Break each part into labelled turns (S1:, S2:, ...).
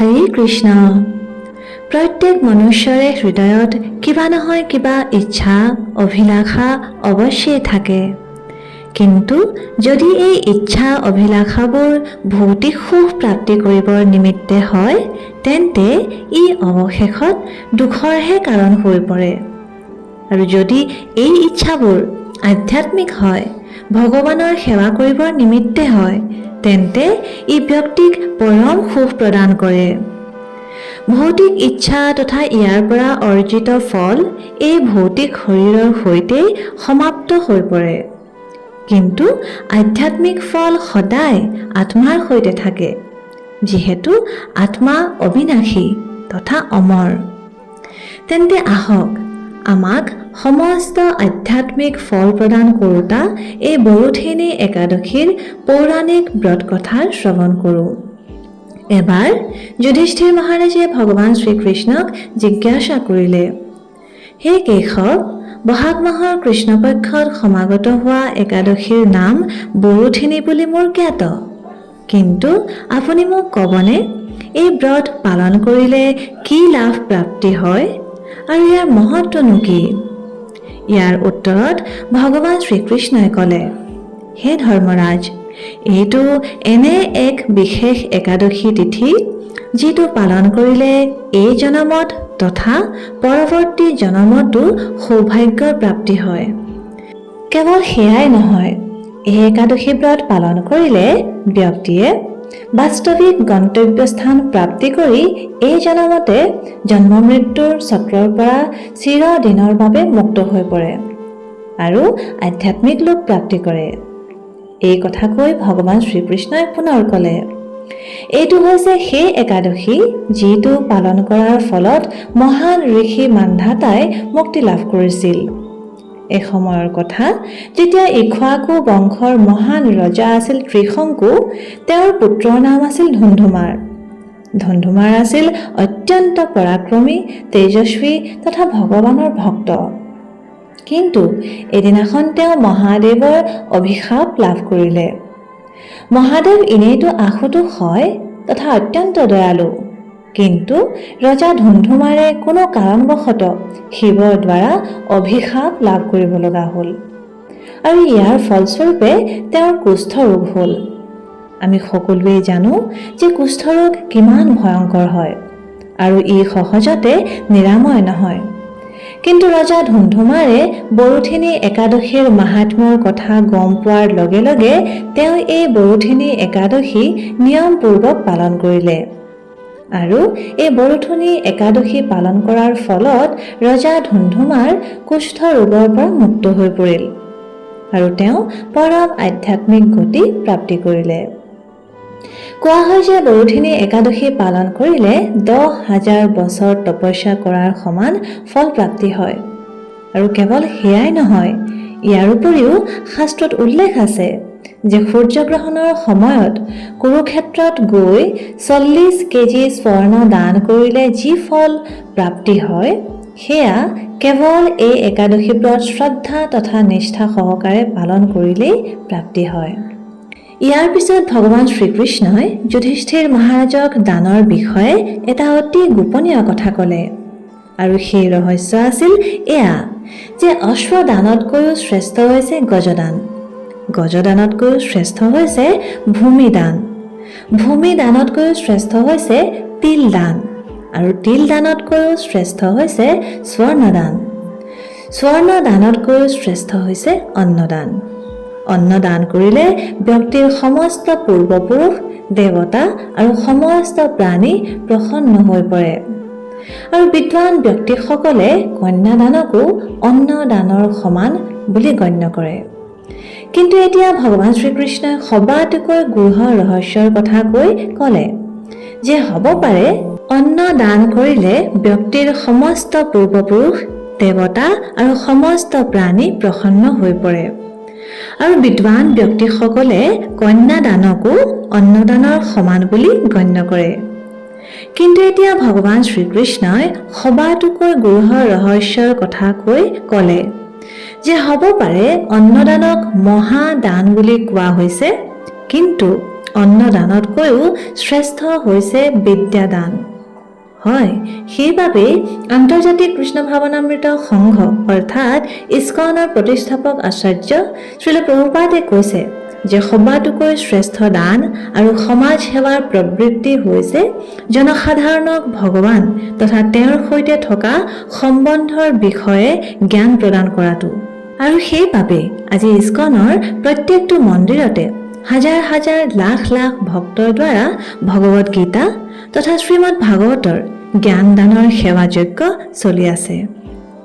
S1: হৰে কৃষ্ণ। প্ৰত্যেক মনুষ্যৰে হৃদয়ত কিবা নহয় কিবা ইচ্ছা অভিলাষা অৱশ্যেই থাকে। কিন্তু যদি এই ইচ্ছা অভিলাষাবোৰ ভৌতিক সুখ প্ৰাপ্তি কৰিবৰ নিমিত্তে হয়, তেন্তে ই অৱশেষত দুখৰহে কাৰণ হৈ পৰে। আৰু যদি এই ইচ্ছাবোৰ আধ্যাত্মিক হয়, ভগৱানৰ সেৱা কৰিবৰ নিমিত্তে হয়, তেন্তে ই ব্যক্তিক পৰম সুখ প্ৰদান কৰে। ভৌতিক ইচ্ছা তথা ইয়াৰ পৰা অৰ্জিত ফল এই ভৌতিক শৰীৰৰ সৈতেই সমাপ্ত হৈ পৰে, কিন্তু আধ্যাত্মিক ফল সদায় আত্মাৰ সৈতে থাকে, যিহেতু আত্মা অবিনাশী তথা অমৰ। তেন্তে আহক, আমাক সমস্ত আধ্যাত্মিক ফল প্ৰদান কৰোঁতা এই বৰুথিনী একাদশীৰ পৌৰাণিক ব্ৰত কথাৰ শ্ৰৱণ কৰোঁ। এবাৰ যুধিষ্ঠিৰ মহাৰাজে ভগৱান শ্ৰীকৃষ্ণক জিজ্ঞাসা কৰিলে, "হে কেশৱ, বহাগ মাহৰ কৃষ্ণপক্ষত সমাগত হোৱা একাদশীৰ নাম বৰুথিনী বুলি মোৰ জ্ঞাত। কিন্তু আপুনি মোক ক'বনে, এই ব্ৰত পালন কৰিলে কি লাভ প্ৰাপ্তি হয় আৰু ইয়াৰ মহত্বনো কি?" ইয়াৰ উত্তৰত ভগৱান শ্ৰীকৃষ্ণই ক'লে, "হে ধৰ্মৰাজ, এইটো এনে এক বিশেষ একাদশী তিথি, যিটো পালন কৰিলে এই জনমত তথা পৰৱৰ্তী জনমতো সৌভাগ্যৰ প্ৰাপ্তি হয়। কেৱল সেয়াই নহয়, এই একাদশী ব্ৰত পালন কৰিলে ব্যক্তিয়ে বাস্তৱিক গন্তব্যস্থান প্ৰাপ্তি কৰি এই জনমতে জন্ম মৃত্যুৰ চক্ৰৰ পৰা চিৰদিনৰ বাবে মুক্ত হৈ পৰে আৰু আধ্যাত্মিক লোক প্ৰাপ্তি কৰে।" এই কথা কৈ ভগৱান শ্ৰীকৃষ্ণই পুনৰ ক'লে, "এইটো হৈছে সেই একাদশী, যিটো পালন কৰাৰ ফলত মহান ঋষি মান্ধাতাই মুক্তি লাভ কৰিছিল। এসময়ৰ কথা, যেতিয়া ইক্ষ্বাকু বংশৰ মহান ৰজা আছিল ত্ৰিশংকু, তেওঁৰ পুত্ৰৰ নাম আছিল ধুন্ধুমাৰ। ধুন্ধুমাৰ আছিল অত্যন্ত পৰাক্ৰমী, তেজস্বী তথা ভগৱানৰ ভক্ত। কিন্তু এদিনাখন তেওঁ মহাদেৱৰ অভিশাপ লাভ কৰিলে। মহাদেৱ এনেইতো আশুতোষ হয় তথা অত্যন্ত দয়ালু, কিন্তু ৰজা ধুন্ধুমাৰে কোনো কাৰণবশতঃ শিৱৰ দ্বাৰা অভিশাপ লাভ কৰিব লগা হ'ল আৰু ইয়াৰ ফলস্বৰূপে তেওঁৰ কুষ্ঠ ৰোগ হ'ল। আমি সকলোৱেই জানো যে কুষ্ঠৰোগ কিমান ভয়ংকৰ হয় আৰু ই সহজতে নিৰাময় নহয়। কিন্তু ৰজা ধুন্ধুমাৰে বৰুথিনী একাদশীৰ মাহাত্ম্যৰ কথা গম পোৱাৰ লগে লগে তেওঁ এই বৰুথিনী একাদশী নিয়মপূৰ্বক পালন কৰিলে আৰু এই বৰুথিনী একাদশী পালন কৰাৰ ফলত ৰজা ধুন্ধুমাৰ কুষ্ঠ ৰোগৰ পৰা মুক্ত হৈ পৰিল আৰু তেওঁ পৰম আধ্যাত্মিক গতি প্ৰাপ্তি কৰিলে। কোৱা হয় যে বৰুথিনী একাদশী পালন কৰিলে 10,000 বছৰ তপস্যা কৰাৰ সমান ফল প্ৰাপ্তি হয়। আৰু কেৱল সেয়াই নহয়, ইয়াৰ উপৰিও শাস্ত্ৰত উল্লেখ আছে যে সূৰ্যগ্ৰহণৰ সময়ত কুৰুক্ষেত্ৰত গৈ 40 কেজি স্বৰ্ণ দান কৰিলে যি ফল প্ৰাপ্তি হয়, সেয়া কেৱল এই একাদশী ব্ৰত শ্ৰদ্ধা তথা নিষ্ঠা সহকাৰে পালন কৰিলেই প্ৰাপ্তি হয়।" ইয়াৰ পিছত ভগৱান শ্ৰীকৃষ্ণই যুধিষ্ঠিৰ মহাৰাজক দানৰ বিষয়ে এটা অতি গোপনীয় কথা ক'লে আৰু সেই ৰহস্য আছিল এয়া যে অশ্বদানতকৈও শ্ৰেষ্ঠ হৈছে গজদান, গজদানতকৈও শ্ৰেষ্ঠ হৈছে ভূমিদান, ভূমিদানতকৈও শ্ৰেষ্ঠ হৈছে তিলদান আৰু তিলদানতকৈও শ্ৰেষ্ঠ হৈছে স্বৰ্ণদান, স্বৰ্ণদানতকৈও শ্ৰেষ্ঠ হৈছে অন্নদান। অন্নদান কৰিলে ব্যক্তিৰ সমস্ত পূৰ্বপুৰুষ, দেৱতা আৰু সমস্ত প্ৰাণী প্ৰসন্ন হৈ পৰে আৰু বিদ্বান ব্যক্তিসকলে কন্যাদানকো অন্নদানৰ সমান বুলি গণ্য কৰে। কিন্তু এতিয়া ভগৱান শ্ৰীকৃষ্ণই সবাতোকৈ গূঢ় ৰহস্যৰ কথা কৈ ক'লে যে হ'ব পাৰে অন্ন দান কৰিলে ব্যক্তিৰ সমস্ত পূৰ্বপুৰুষ, দেৱতা আৰু সমস্ত প্ৰাণী প্ৰসন্ন হৈ পৰে আৰু বিদ্বান ব্যক্তিসকলে কন্যাদানকো অন্নদানৰ সমান বুলি গণ্য কৰে। কিন্তু এতিয়া ভগৱান শ্ৰীকৃষ্ণই সবাতোকৈ গূঢ় ৰহস্যৰ কথা কৈ ক'লে যে হ'ব পাৰে অন্নদানক মহাদান বুলি কোৱা হৈছে, কিন্তু অন্নদানতকৈও শ্ৰেষ্ঠ হৈছে বিদ্যাদান। হয়, সেইবাবেই আন্তৰ্জাতিক কৃষ্ণ ভাৱনামৃত সংঘ অৰ্থাৎ ইস্কনৰ প্ৰতিষ্ঠাপক আচাৰ্য শ্ৰীল প্ৰভুপাদে কৈছে যে সবাতোকৈ শ্ৰেষ্ঠ দান আৰু সমাজ সেৱাৰ প্ৰবৃত্তি হৈছে জনসাধাৰণক ভগৱান তথা তেওঁৰ সৈতে থকা সম্বন্ধৰ বিষয়ে জ্ঞান প্ৰদান কৰাটো। আৰু সেইবাবে আজি ইস্কনৰ প্ৰত্যেকটো মন্দিৰতে হাজাৰ হাজাৰ, লাখ লাখ ভক্তৰ দ্বাৰা ভগৱত গীতা তথা শ্ৰীমদ ভাগৱতৰ জ্ঞান দানৰ সেৱা যজ্ঞ চলি আছে,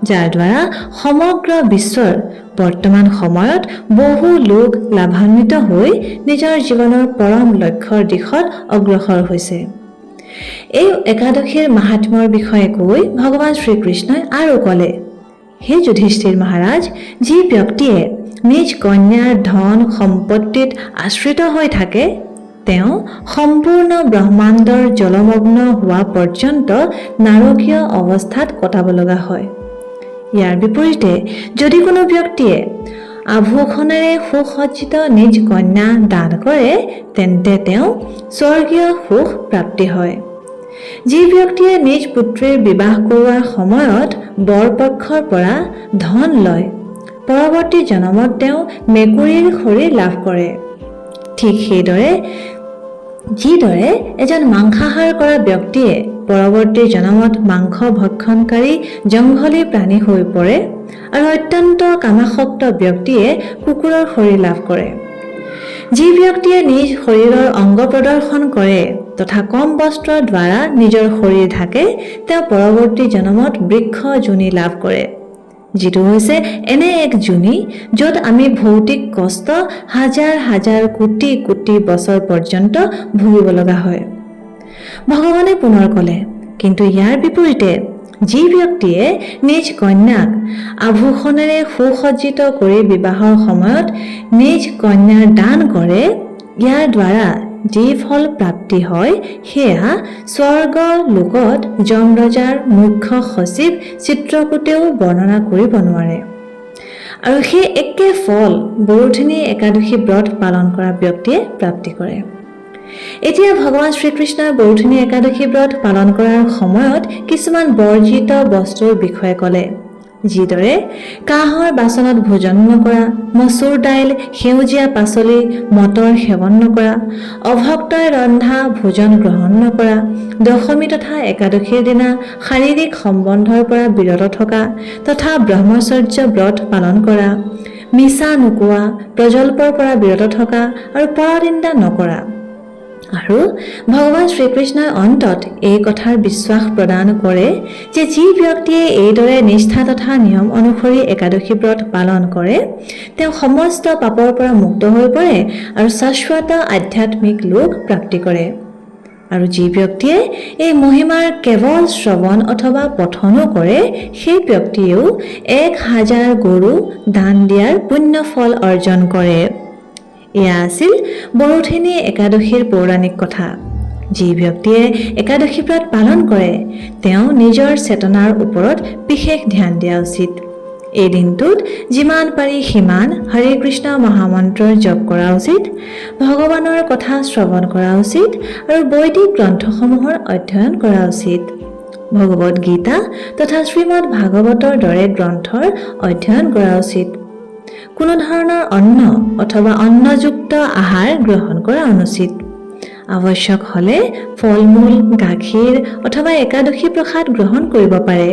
S1: যাৰ দ্বাৰা সমগ্ৰ বিশ্বৰ বৰ্তমান সময়ত বহু লোক লাভান্বিত হৈ নিজৰ জীৱনৰ পৰম লক্ষ্যৰ দিশত অগ্ৰসৰ হৈছে। এই একাদশীৰ মাহাত্ম্যৰ বিষয়ে কৈ ভগৱান শ্ৰীকৃষ্ণই আৰু ক'লে, হে যুধিষ্ঠিৰ মহাৰাজ, যি ব্যক্তিয়ে নিজ কন্যাৰ ধন সম্পত্তিত আশ্ৰিত হৈ থাকে, তেওঁ সম্পূৰ্ণ ব্ৰহ্মাণ্ডৰ জলমগ্ন হোৱা পৰ্যন্ত নাৰকীয় অৱস্থাত কটাব লগা হয়। ইয়াৰ বিপৰীতে যদি কোনো ব্যক্তিয়ে আভূষণেৰে সুসজ্জিত নিজ কন্যা দান কৰে, তেন্তে তেওঁ স্বৰ্গীয় সুখ প্ৰাপ্তি হয়। যি ব্যক্তিয়ে নিজ পুত্ৰীৰ বিবাহ কৰোৱাৰ সময়ত বৰপক্ষৰ পৰা ধন লয়, পৰৱৰ্তী জন্মত তেওঁ মেকুৰীৰ শৰীৰ লাভ কৰে। ঠিক সেইদৰে যিদৰে এজন মাংসাহাৰ কৰা ব্যক্তিয়ে পৰৱৰ্তী জন্মত মাংস ভক্ষণকাৰী জংঘলী প্ৰাণী হৈ পৰে আৰু অত্যন্ত কামাসক্ত ব্যক্তিয়ে কুকুৰৰ শৰীৰ লাভ কৰে। যি ব্যক্তিয়ে নিজ শৰীৰৰ অংগ প্ৰদৰ্শন কৰে তথা কম বস্ত্ৰৰ দ্বাৰা নিজৰ শৰীৰ ঢাকে, তেওঁ পৰৱৰ্তী জন্মত বৃক্ষ যোনি লাভ কৰে, যিটো হৈছে এনে এক যোনি য'ত আমি ভৌতিক কষ্ট হাজাৰ হাজাৰ কোটি কোটি বছৰ পৰ্যন্ত ভুগিব লগা হয়। ভগৱানে পুনৰ ক'লে, কিন্তু ইয়াৰ বিপৰীতে যি ব্যক্তিয়ে নিজ কন্যাক আভূষণেৰে সুসজ্জিত কৰি বিবাহৰ সময়ত নিজ কন্যাৰ দান কৰে, ইয়াৰ দ্বাৰা যি ফল প্ৰাপ্তি হয়, সেয়া স্বৰ্গ লোকত যমৰজাৰ মুখ্য সচিব চিত্ৰকূটেও বৰ্ণনা কৰিব নোৱাৰে। আৰু সেই একে ফল বৰুধিনী একাদশী ব্ৰত পালন কৰা ব্যক্তিয়ে প্ৰাপ্তি কৰে। এতিয়া ভগৱান শ্ৰীকৃষ্ণই বৰুধিনী একাদশী ব্ৰত পালন কৰাৰ সময়ত কিছুমান বৰ্জিত বস্তুৰ বিষয়ে ক'লে, যিদৰে কাঁহৰ বাচনত ভোজন নকৰা, মচুৰ দাইল, সেউজীয়া পাচলি, মটৰ সেৱন নকৰা, অভক্তই ৰন্ধা ভোজন গ্ৰহণ নকৰা, দশমী তথা একাদশীৰ দিনা শাৰীৰিক সম্বন্ধৰ পৰা বিৰত থকা তথা ব্ৰহ্মচৰ্য ব্ৰত পালন কৰা, মিছা নোকোৱা, প্ৰজল্পৰ পৰা বিৰত থকা আৰু পৰনিন্দা নকৰা। আৰু ভগৱান শ্ৰীকৃষ্ণই অন্তত এই কথাৰ বিশ্বাস প্ৰদান কৰে যে যি ব্যক্তিয়ে এইদৰে নিষ্ঠা তথা নিয়ম অনুসৰি একাদশী ব্ৰত পালন কৰে, তেওঁ সমস্ত পাপৰ পৰা মুক্ত হৈ পৰে আৰু শাশ্বত আধ্যাত্মিক লোক প্ৰাপ্তি কৰে। আৰু যি ব্যক্তিয়ে এই মহিমাৰ কেৱল শ্ৰৱণ অথবা পঠনো কৰে, সেই ব্যক্তিয়েও 1000 গৰু দান দিয়াৰ পুণ্যফল অৰ্জন কৰে। এয়া আছিল বৰুধিনী একাদশীৰ পৌৰাণিক কথা। যি ব্যক্তিয়ে একাদশী ব্ৰত পালন কৰে, তেওঁ নিজৰ চেতনাৰ ওপৰত বিশেষ ধ্যান দিয়া উচিত। এই দিনটোত যিমান পাৰি সিমান হৰে কৃষ্ণ মহামন্ত্ৰৰ জপ কৰা উচিত, ভগৱানৰ কথা শ্ৰৱণ কৰা উচিত আৰু বৈদিক গ্ৰন্থসমূহৰ অধ্যয়ন কৰা উচিত। ভগৱত গীতা তথা শ্ৰীমদ ভাগৱতৰ দৰে গ্ৰন্থৰ অধ্যয়ন কৰা উচিত। কোনো ধৰণৰ অন্ন অথবা অন্নযুক্ত আহাৰ গ্ৰহণ কৰা অনুচিত। আৱশ্যক হ'লে ফল মূল, গাখীৰ অথবা একাদশী প্ৰসাদ গ্ৰহণ কৰিব পাৰে,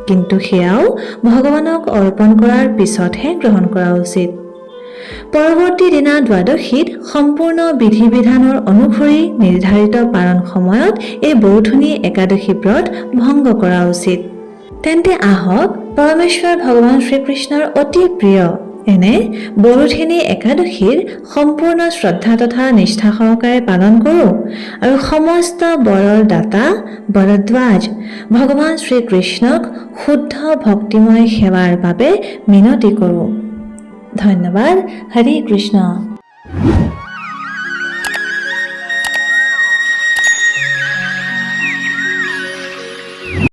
S1: কিন্তু সেয়াও ভগৱানক অৰ্পণ কৰাৰ পিছতহে গ্ৰহণ কৰা উচিত। পৰৱৰ্তী দিনা দ্বাদশীত সম্পূৰ্ণ বিধি বিধানৰ অনুসৰি নিৰ্ধাৰিত পাৰণ সময়ত এই বৰুথনী একাদশী ব্ৰত ভংগ কৰা উচিত। তেন্তে আহক, পৰমেশ্বৰ ভগৱান শ্ৰীকৃষ্ণৰ অতি প্ৰিয় এনে বৰুথিনী একাদশীৰ সম্পূৰ্ণ শ্ৰদ্ধা তথা নিষ্ঠা সহকাৰে পালন কৰোঁ আৰু সমস্ত বৰৰ দাতা বৰদ্বাজ ভগৱান শ্ৰীকৃষ্ণক শুদ্ধ ভক্তিময় সেৱাৰ বাবে মিনতি কৰোঁ। ধন্যবাদ। হৰে কৃষ্ণ।